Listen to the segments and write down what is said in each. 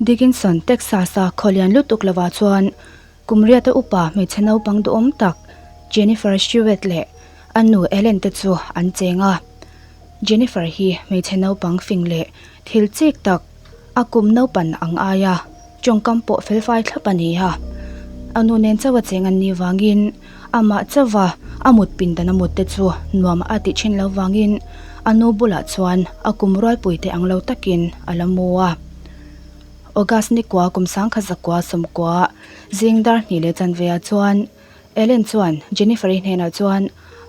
Dickinson, Texas-a khaw lian lutuk lovah chuan kum riata upa hmeichhe naupang duhawm tak Jennifer Stewart leh a nu Ellen te chu an cheng a. Jennifer hi hmeichhe naupang fing leh thil chik tak, a kum naupan ang aia tawngkam pawh felfai thlap a ni a. A nu nen chauh a cheng an nih vangin amah chauha a mut pindan a mut te chu nuam a tih thin lo vangin a nu bulah chuan a kum rualpui te ang lo takin a la mu a. August nikua kum sangkhat zakua sawmkua zing dar hnih leh chanve ah chuan Ellen chuan Jennifer-i hnenah chuan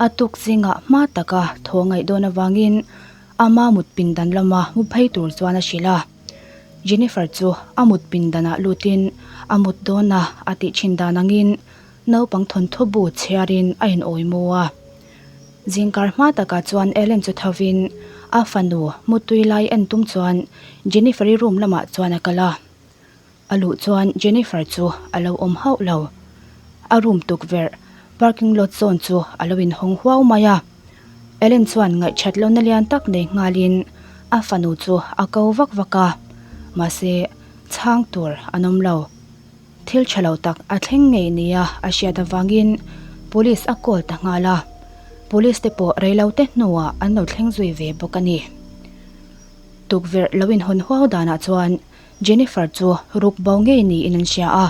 a tuk zingah hma taka thaw ngaih dawn avangin ama mut pindan lama mu phei tur chuan a hrilh a. Jennifer chu a mut pindanah lutin a mut dawna a tih thin dan angin naupang thawnthaw bu chhiarin a inawi mu a. Zingkar hma takah chuan Ellen chu thovin a fanu mutui lai en tum chuan Jennifer-i room lamah chuan a kal a. A luh chuan Jennifer chu a lo awm hauh lo. A room tukverh, parking lot zawn chu a lo inhawng huau mai a. Ellen chuan ngaihthat lohna lian tak nei nghalin a fanu chu a ko vak vak a, mahse chhang tur an awm lo. Thil tha lo tak a thleng ngei nia a hriat avangin police a call ta nghal a, police te pawh reilote hnuah an lo thleng zui ve bawk a ni. Tukverh lo inhawn huau danah chuan Jennifer chu ruk bo ngei niin an hria a,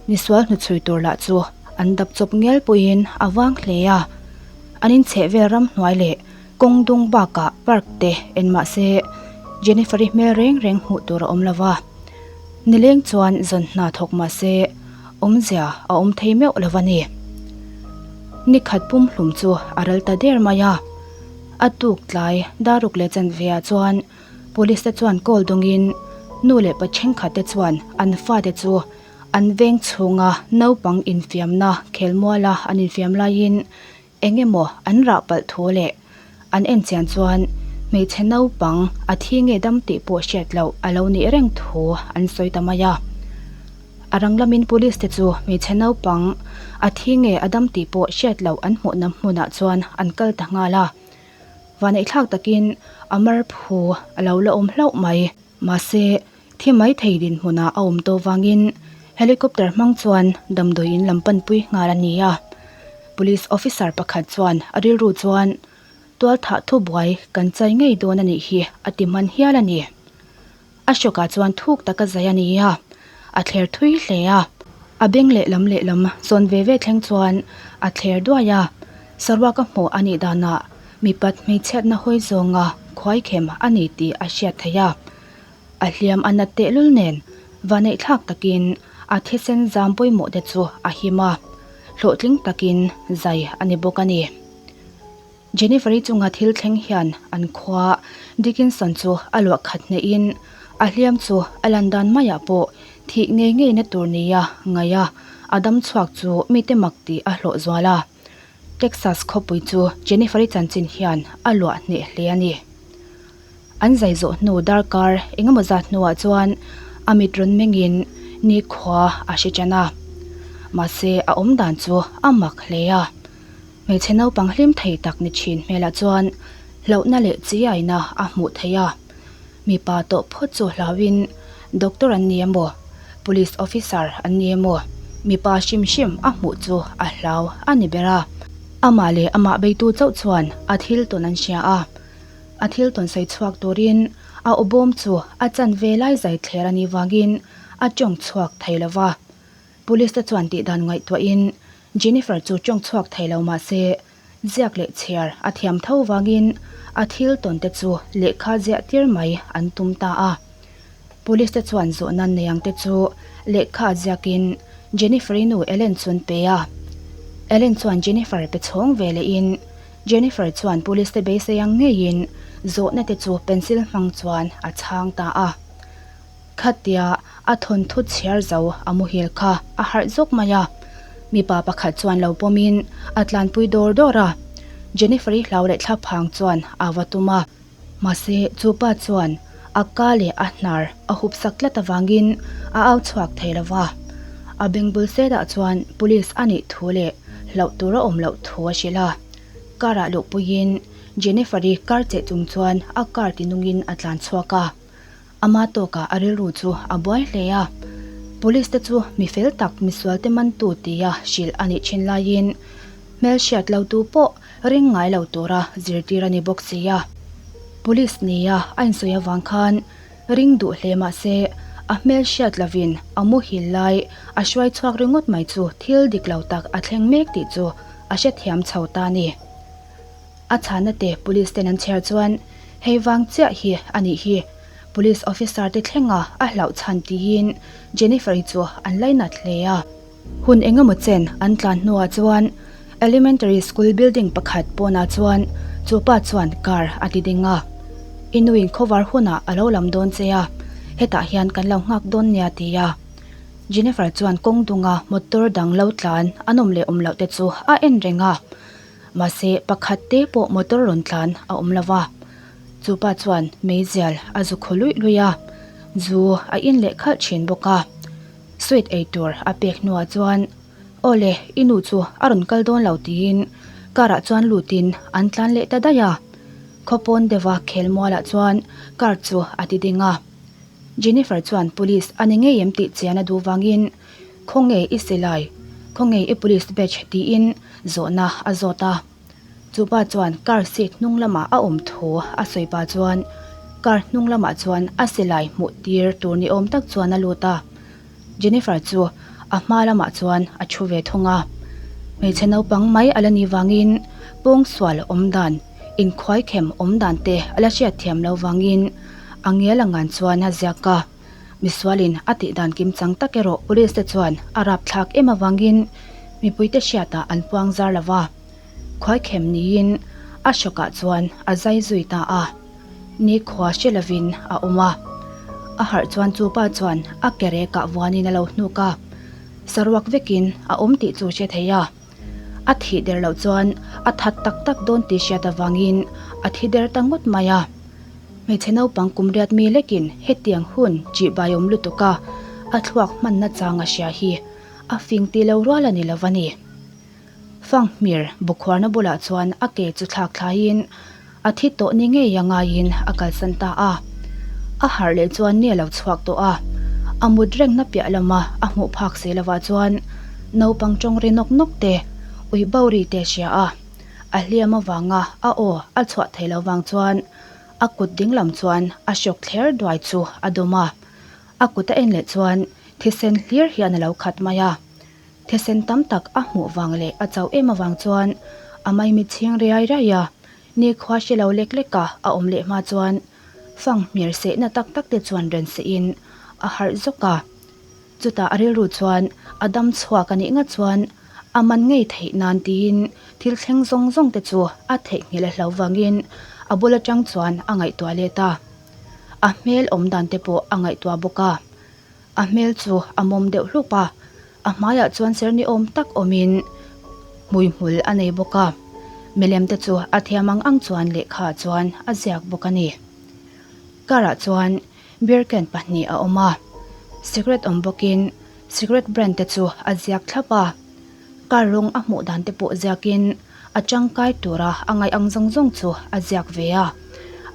misual hnuchhui tur lah chu an dap chawp ngial puiin a vang hle a. An inchheh vel ramhnuai leh kawng dung bakah park te en mah se Jennifer-i hmel reng reng hmuh tur a awm lo va. Nileng chuan zawn hna thawk mah se awmzia a awm thei meuh lo va ni. Nikhat pumhlum chu a ral ta der mai a, a tuk tlai daruk leh chanve ah chuan Police te chuan call dawngin nu leh pa thenkhat te chuan an fate chu an veng chhunga naupang infiamna khelmuala an infiam laiin eng emaw an rah palh thu leh an en chian chuan hmeichhe naupang a thi nge dam tih pawh hriat loh a lo nih reng thu an sawi ta mai a. A rang lamin police te chu hmeichhe naupang a thi nge a dam tih pawh hriat loh an hmuhna hmunah chuan an kal ta nghal a. Vaneihthlak takin a mar phu a lo la awm hlauh mai. Mahse, thi mai thei dinhmunah a awm tawh vangin helicopter hmang chuan damdawi in lam panpui nghal a ni a. Police officer pakhat chuan a rilru chuan tualthah thubuai kan chai ngei dawn a nih hi a ti hman hial a ni. A hrawkah chuan thuk taka zai a ni a, a thler thui hle a. A beng lehlam lehlam zawn ve ve thleng chuan a thler duai a, saruak a hmuh a nih danah mipat hmeichhiatna hawi zawnga khuaikhem a ni tih a hriat theih a. A hliam a nat tehlul nen vaneihthlak takin a thisen zam pawimawh te chu a him a, hlawhtling takin zai a ni bawk a ni. Jennifer-i chunga thil thleng hian an khua Dickinson chu a luah khat hnehin a hliam chu a lan dan maiah pawh thih ngei ngeina tur nia ngaih a, a dam chhuak chu mite mak tih a hlawh zual a. Texas khawpui chu Jennifer-i chanchin hian a luah hneh hle a ni. An zai zawh hnu darkar engemaw zat hnuah chuan a mit rawn mengin nikhua a hre ṭan a, mahse a awmdan chu a mak hle a. Hmeichhe naupang hlim thei tak ni thin hmelah chuan hlauhna leh chiaina a hmuh theih a. Mipa tawh phawt chu hlauhin doctor an ni emaw, police officer an ni emaw, mipa hrim hrim a hmuh chu a hlau a ni ber a. Amah leh amah beitu chauh chuan a thil tawn an hria a. A thil tawn sawi chhuak turin a awbawm chu a chanve lai zai thler a nih vangin a tawng chhuak thei lo va. Police te chuan tihdan ngaihtuahin Jennifer chu tawng chhuak thei lo mah se, ziak leh chhiar a thiam tho vangin a thil tawn te chu lehkha ziah tir mai an tum ta a. Police te chuan zawhna nei ang te chu lehkha ziakin Jennifer-i nu Ellen chu an pe a. Ellen chuan Jennifer pe chhawng ve lehin Jennifer chuan police te beisei ang ngeiin zawhna te chu pencil hmang chuan a chhang ta a. Khatia a thawnthu chhiar zo a muhil kha a harh zawk mai a, mipa pakhat chuan lo pawmin a tlanpui dawr dawr a, Jennifer-i hlau leh thlaphang chuan a va tum a, mahse chu pa chuan a ka leh a hnar a hup sak tlat avangin a au chhuak thei lo va, a beng bul setah chuan police a nih thu leh hlauh tur a awm loh thu a hrilh a, car ah luhpuiin Jennifer-i car cheh chung chuan a car tinungin a tlan chhuak a. Ama tawkah a rilru chu a buai hle a. Police te chu mi fel tak misualte mantu tia hrilh a nih thin laiin hmelhriat lo tu pawh ring ngai lo tura zirtir a ni bawk si a. Police nia a insawi avang khan ring duh hle mah se a hmelhriat lovin a muhil lai a hruai chhuak ringawt mai chu thil dik lo tak a thleng mek tih chu a hrethiam chho ta a ni. A chhana te police ten an chhiar chuan hei vang chiah hi a nih hi police officer te thlenga a hlauh chhan tiin Jennifer-i chu an lainat hle a. Hun engemaw chen an tlan hnuah chuan elementary school building pakhat pawnah chuan chu pa chuan car a ti ding a, I nuin khawvar hunah a lo lam dawn che a, hetah hian kan lo nghak dawn nia ti a. Jennifer chuan kawng dunga motor dang lo tlan an awm leh awm loh te chu a en reng a. Mahse, pakhat te pawh motor rawn tlan a awm lo va. Chu pa chuan meizial a zu khaw luih luih a, zu a in leh khalh thin bawk a. Sweet ei tur a pek hnuah chuan, Aw le, i nu chu a rawn kal dawn lo tiin car ah chuan lutin an tlan leh ta daih a. Khawpawn deuha khelmualah chuan car chu a ti ding a. Jennifer chuan police a ni ngei em tih chian a duh vangin, Khawnge i silai? Khawnge i police badge? tiin zawhna a zawt a. Chupa chuan car seat hnung lamah a awm thu a sawi pah chuan car hnung lamah chuan a silai hmuh tir tur ni awm tak chuan a lut a. Jennifer chu a hma lamah chuan a thu ve thung a. Hmeichhe naupang mai a la nih vangin pawngsual awm dan, inkhuaikhem awm dan te a la hriatthiam lo vangin a ngial a ngan chuan a ziak a. Misualin a tih dan kim chang tak erawh police te chuan a rapthlak em avangin mipuite hriatah an puang zar lo va, khuaikhem niin a hrawkah chuan a zai zui ta a, nikhua hre lovin a awm a. A harh chuan chu pa chuan a ke rekah vuanin a lo hnuk a, saruak vekin a awm tih chu hre thei a. A thih der loh chuan a that tak tak dawn tih hriat avangin a thi der ta ngawt mai a. Hmeichhe naupang kum riat mi lekin hetiang hun ṭihbai awm lutuk a, a thluak hmanna chang a hria hi a fing tih lo rual a ni lo a ni. Fanghmir bukhuarna bulah chuan a ke chu thlak thlaiin a thi tawh ni ngei a ngaiin a kalsan ta a. A harh leh chuan ni a lo chhuak tawh a, a mut rengna piah lama a hmuh phak si lovah chuan naupang ṭawng ri nawk nawk te, ui bo ri te a hria a. A hliam avanga a aw a chhuah thei lo vang chuan a kut dinglam chuan a hrawk thler duai chu a dawm a. A kut a en leh chuan thisen hlir hian a lo khat mai a. Thisen tam tak a hmuh vang leh a chauh em avang chuan a maimit chhing riai riai a. Nikhua hre lo lek lek a a awm leh hma chuan fanghmir sehna tak tak te chuan rawn seh in a harh zawk a. Chutah a rilru chuan a dam chhuak a nih ngat chuan a man ngei theih nan tiin thil thleng zawng zawng te chu a theihnghilh a hlo vangin a bul atang chuan a ngaihtuah let a. A hmel awm dan te pawh a ngaihtuah bawk a. A hmel chu a mawm deuh hlup a, a hmaiah chuan ser ni awm tak awmin hmuihmul a nei bawk a. Milem te chu a thiam ang ang chuan lehkha chuan a ziak bawk a ni. Car-ah chuan Beer can pahnih a awm a, cigarette awm bawkin cigarette brand te chu a ziak thlap a, car rawng a hmuh dan te pawh ziakin a tangkai tura a ngaih ang zawng zawng chu a ziak ve a,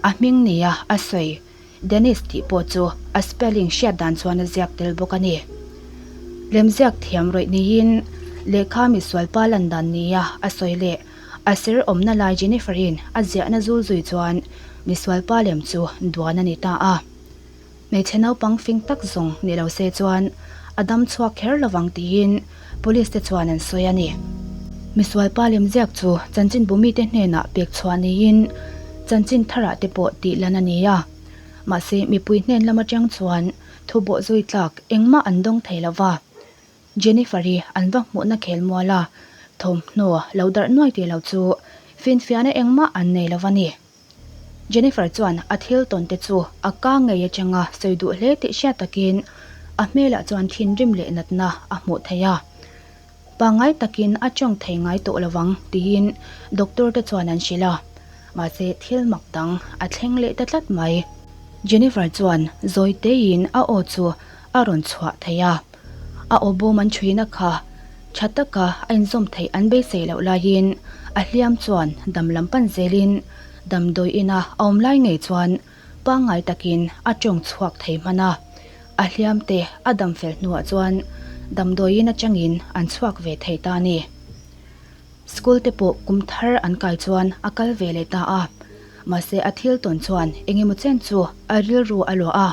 a hming nia a sawi Dennis tih pawh chu a spelling hriat dan chuan a ziak tel bawk a ni. Lemziak thiam rawih niin lehkha misualpa lan dan nia a sawi leh A ser awmna lai Jennifer-in a ziahna zul zui chuan misualpa lem chu duan a ni ta a. Hmeichhe naupang fing tak zawng ni lo se chuan a dam chhuak kher lovang tiin police te chuan an sawi a ni. Misualpa lem ziak chu chanchinbu mite hnenah pek chhuah niin chanchin tharah te pawh tih lan a ni a. Mahse mipui hnen lam atang chuan thu bawh zui tlak engmah an dawng thei lo va. Jennifer-i an va hmuhna khelmual a, thawmhnaw lo darh nuai tih lo chu finfiahna engmah an nei lo va ni. Jennifer chuan a thil tawn te chu a ka ngei atanga sawi duh hle tih hriat takin a hmelah chuan thinrim leh natna a hmuh theih a. Pangngai takin a tawng thei ngai tawh lovang tiin doctor te chuan an hrilh a, mahse thil mak dang a thleng leh ta tlat mai. Jennifer chuan zawi teiin a aw chu a rawn chhuah thei a. A aw bawm an thuina kha tha taka a inzawm theih an beisei loh laiin a hliam chuan dam lam pan zelin damdawi ina a awm lai ngei chuan pangngai takin a tawng chhuak thei hman a. A hliam te a dam fel hnuah chuan damdawiin atangin an chhuak ve thei ta a ni. School te pawh kum thar an kai chuan a kal ve leh ta a. Mahse a thil tawn chuan engemaw chen chu a rilru a luah a.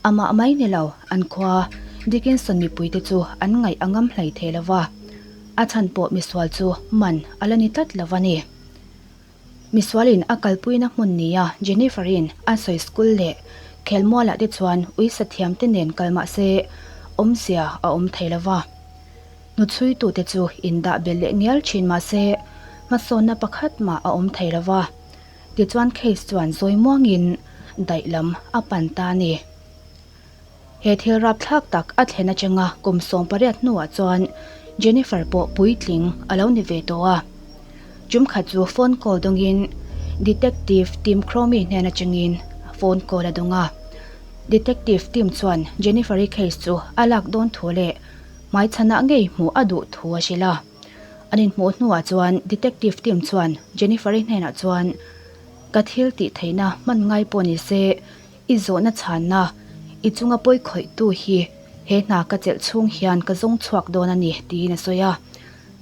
Amah mai ni lo, an khua Dickinson mipuite chu an ngaih a ngam hlei thei lo va, a chhan pawh misual chu man a la ni tlat lo a ni. Misualin a kalpuina hmun nia Jennifer-in a sawi school leh khelmualah te chuan uisa thiamte nen kal mah se awmzia a awm thei lo va. Hnuchhuitute chu indah belh leh ngial thin mah se hmasawnna pakhat mah a awm thei lo va. Tichuan case chuan zawi muangin daih lam a pan ta a ni. He thil rapthlak tak a thlen atanga kum 18 hnuah chuan Jennifer pawh puitling a lo ni ve tawh a. Tum khat chu phone call dawngin Detective Tim Cromie hnen atangin phone call a dawng a. Detective Tim chuan Jennifer-i case chu a lak dawn thu leh hmaichhanah ngei hmuh a duh thu a hrilh a. An inhmuh hnuah chuan Detective Tim chuan Jennifer-i hnenah chuan, Ka thil tih theihna hman ngai pawh ni se, i zawhna chhanna, i chunga pawi khawihtu hi he hna ka chelh chhung hian ka zawng chhuak dawn a ni, tiin a sawi a.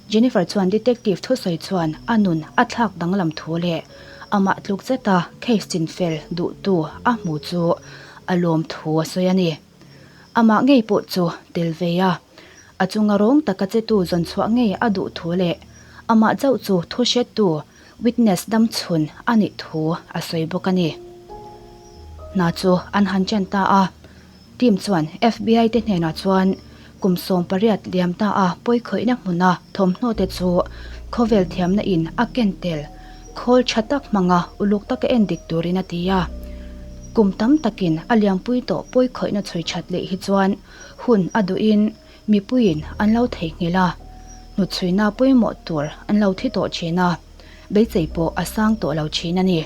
Jennifer chuan Detective thusawi chuan a nun a thlak danglam thu leh amah tluk zeta case chinfel duhtu a hmu chu a lawm thu a sawi a ni. Amah ngei pawh chu tel ve a, a chunga rawng taka chetu zawn chhuah ngei a duh thu leh amah chauh chu thu hrettu, witness, dam chhun a nih thu a sawi bawk a ni. Hna chu an han chen ta a, team chuan FBI te hnenah chuan kum 18 liam ta a pawikhawihna hmuna thawmhnaw te chu khawvel thiamna in a ken tel khawl tha tak hmanga uluk taka en dik turin a ti a. Kum tam takin a liampui tawh pawikhawihna chhui that leh hi chuan hun a duhin mipuiin an lo theihnghilh a, hnutchhuina pawimawh tur an lo thi tawh thin a, beisei pawh a sang tawh lo thin a ni.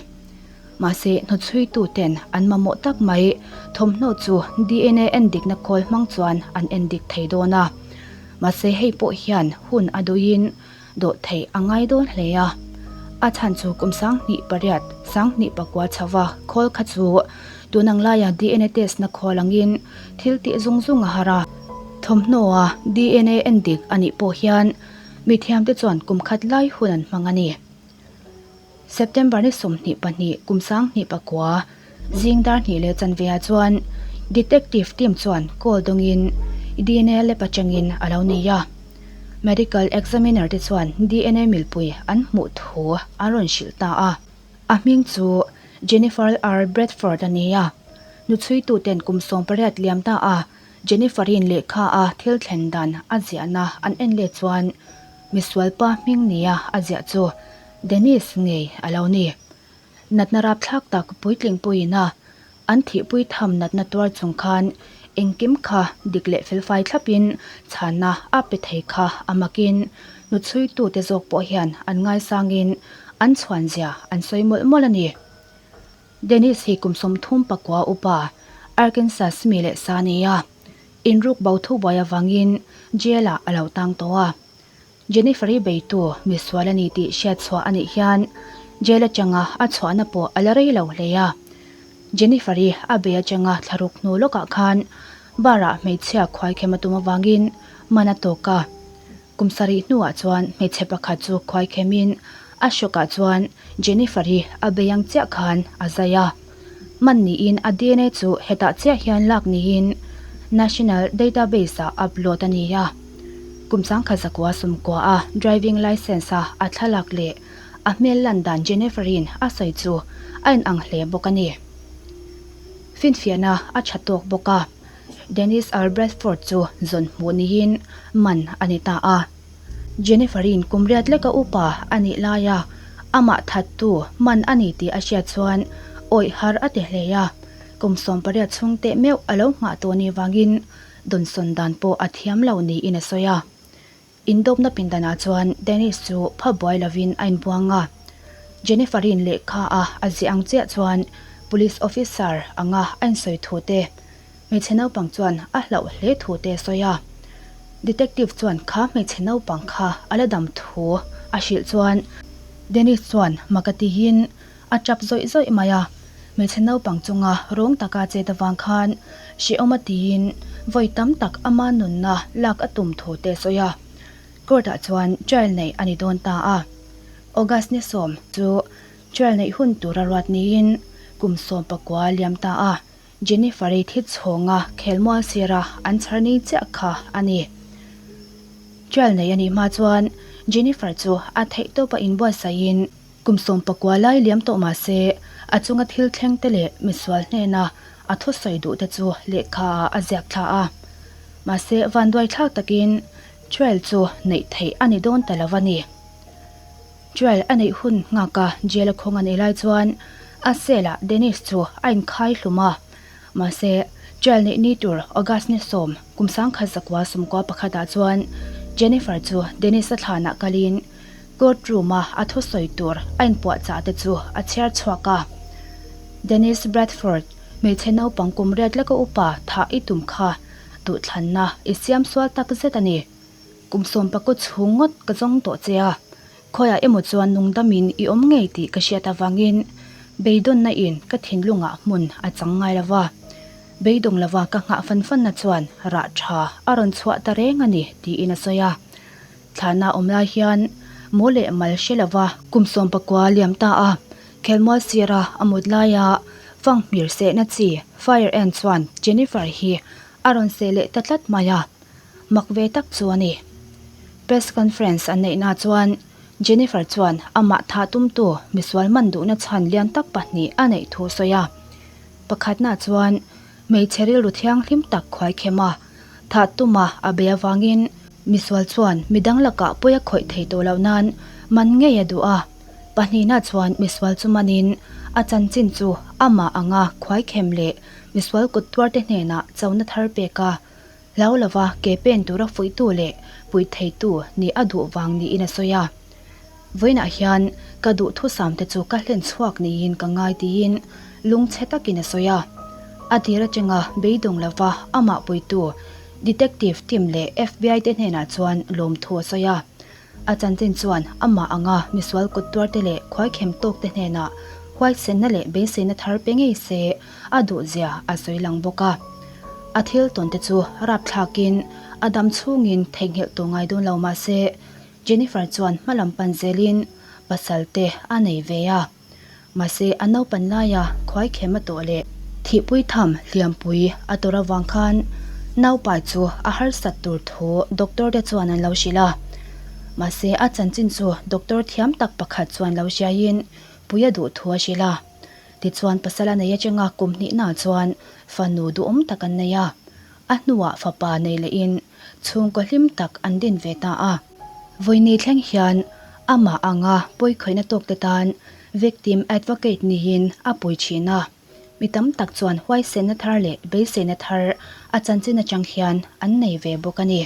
Mahse, hnutchhuituten an mamawh tak mai thawmhnaw chu DNA endikna khawl hmang chuan an endik thei dawn a. Mahse, hei pawh hian hun a duhin dawh theih a ngai dawn hle a. A chhan chu kum 2008, 2009 chhova khawl kha chu tun ang laia DNA test na khawl angin thil tih zung zung a har a. Thawmhnaw-a DNA endik a nih pawh hian mithiamte chuan kum khat lai hun an hmang a ni. September ni 22 kum 2009 zing dar hnih leh chanve ah chuan Detective team chuan call dawngin DNA lab atangin a lo nei a. Medical examiner te chuan DNA milpui an hmuh thu an rawn hrilh ta a. A hming chu Jennifer R. Bradford a ni a. Nuchhuituten kum 18 liam ta a Jennifer-in lehkha a thil thlen dan a ziahna an en let chuan misualpa hming nia a ziah chu Dennis ngei a lo ni. Natna rapthlak tak puitling puiin a an thihpui tham natna tuar chung khan engkim kha dik leh felfai thlapin chhanna a pe thei kha a makin nuchhuitute zawk pawh hian an ngaisangin an chhuanzia an sawi mawlh mawlh a ni. Dennis hi kum 39 upa Arkansas mi leh sa a ni a, inruk bo thubuai avangin jail-ah a lo tang tawh a. Jennifer-i beitu misual a ni tih hriat chhuah a nih hian jail atanga a chhuahna pawh a la rei lo hle a. Jennifer-i a bei atanga thlaruk hnu lawkah khan bar-ah hmeichhia khuaikhem a tum avangin man a tawk a. Kum sarih hnuah chuan hmeichhe pakhat chu khuaikhemin a hrawkah chuan Jennifer-i a bei ang chiah khan a zai a. Man niin a DNA chu hetah chiah hian lak niin National Database-ah upload a ni a. Kum 1990 a driving licence a a thlalak leh a hmel lan dan Jennifer-i'n a sawi chu a inang hle bawk a ni. Finfiahna a tha tawk bawk a, Dennis R. Bradford chu zawn hmuh niin man a ni ta a. Jennifer-i'n kum riat leka upa a nih laia amah thattu man a ni tih a hriat chuan awih har a ti hle a, kum 18 chhung teh meuh a lo nghah tawh ni vangin dawnsawn dan pawh a thiam lo niin a sawi a. Indawpna pindanah chuan Dennis chu pha buai lovin a inbuang a. Jennifer-i'n lehkha a a ziah ang chiah chuan police officer anga a insawi thu te, hmeichhe naupang chuan a hlauh hle thu te a sawi a. Detective chuan kha hmeichhe naupang kha a la dam thu a hrilh chuan Dennis chuan mak a tihin a tap zawih zawih mai a. Hmeichhe naupang chunga rawng taka chet avang khan hrehawm a tiin vawi tam tak ama nunna lak a tum thu te a sawi a. Court ah chuan trial neih a ni dawn ta a. August ni sawm chu trial neih hun tur a ruat niin kum 19 liam ta a. Jennifer-i thi chhawnga khelmual sira an chhar ni chiah kha a ni. Trial nei a nih hma chuan Jennifer chu a theihtawpa inbuatsaihin kum 19 lai liam tawh mah se a chunga thil thleng te leh misual hnena a thusawi duh te chu lehkha ah a ziak thla a. Mahse vanduai thlak takin trial chu neih theih a ni dawn ta lo a ni. Trial a neih hun nghaka jail a khawng a nih lai chuan a cell ah Dennis chu a inkhai hlum a. Mahse, trial neih ni tur August ni sawm kum 1991 ah chuan Jennifer chu Dennis a thlanah kalin court room a a thusawi tur a inpuahchah te chu a chhiar chhuak a. Dennis Bradford, hmeichhe naupang kum riat leka upa thah i tum kha duhthlanna i siam sual tak zet a ni. Kum 19 chhung ngawt ka zawng tawh che a, khawiah emaw chuan nungdamin i awm ngei tih ka hriat avangin beidawnna in ka thinlungah hmun a chang ngai lo va. Beidawng lova ka nghah fan fanna chuan rah tha a rawn chhuah ta reng a ni tiin a sawi a. Thlana awm lai hian maw leh mal hre lova kum 19 liam ta a, khelmual sira a mut laia fanghmir sehna chi fire ant chuan Jennifer hi a rawn seh leh ta tlat mai a. Mak ve tak chu a ni. Press conference an neihna chuan Jennifer chuan amah thah tumtu misual man duhna chhan lian tak pahnih a neih thu a sawi a. Pakhatna chuan hmeichhe rilru thianghlim tak khuai khem a, thah tuma a bei avangin misual chuan midang lakah pawi a khawih thei tawh loh nan man ngei a duh a. Pahnihna chuan misual chu manin a chanchin chu amah anga khuai khem leh misual kut tuarte hnenah chona thar pek a. Hlau lova ke pen tura fuihtu leh puih theitu nih a duh vang niin a sawi a. Vawiinah hian ka duhthusam te chu ka hlen chhuak niin ka ngai tiin lungchhe takin a sawi a. A tir atanga beidawng lova amah puitu Detective team leh FBI te hnenah chuan lawmthu a sawi a. A chanchin chuan amah anga misual kut tuarte leh khuaikhem tawkte hnenah huaisenna leh beiseina thar pe ngei se a duhzia a sawi lang bawk a. A thil tawnte chu rapthlakin a dam chhungin theihnghilh tawh ngai dawn lo mah se Jennifer chuan hmalam pan zelin pasal te a nei ve a. Mahse, a naupan laia khuaikhem a tawh leh thihpui tham hliampui a tawrh avang khan naupai chu a harsat tur thu doctor te chuan an lo hrilh a. Mahse, a chanchin chu doctor thiam tak pakhat chuan lo hriaiin pui a duh thu a hrilh a. Tichuan pasal a nei atanga kum hnihna chuan fanu duhawm tak an nei a. A hnuah fapa nei lehin chhungkaw hlim tak an din ve ta a. Vawiini thleng hian amah anga pawikhawihna tawkte tan victim advocate niin a pui thin a. Mi tam tak chuan huaisenna thar leh beiseina thar a chanchin atang hian an nei ve bawk a ni.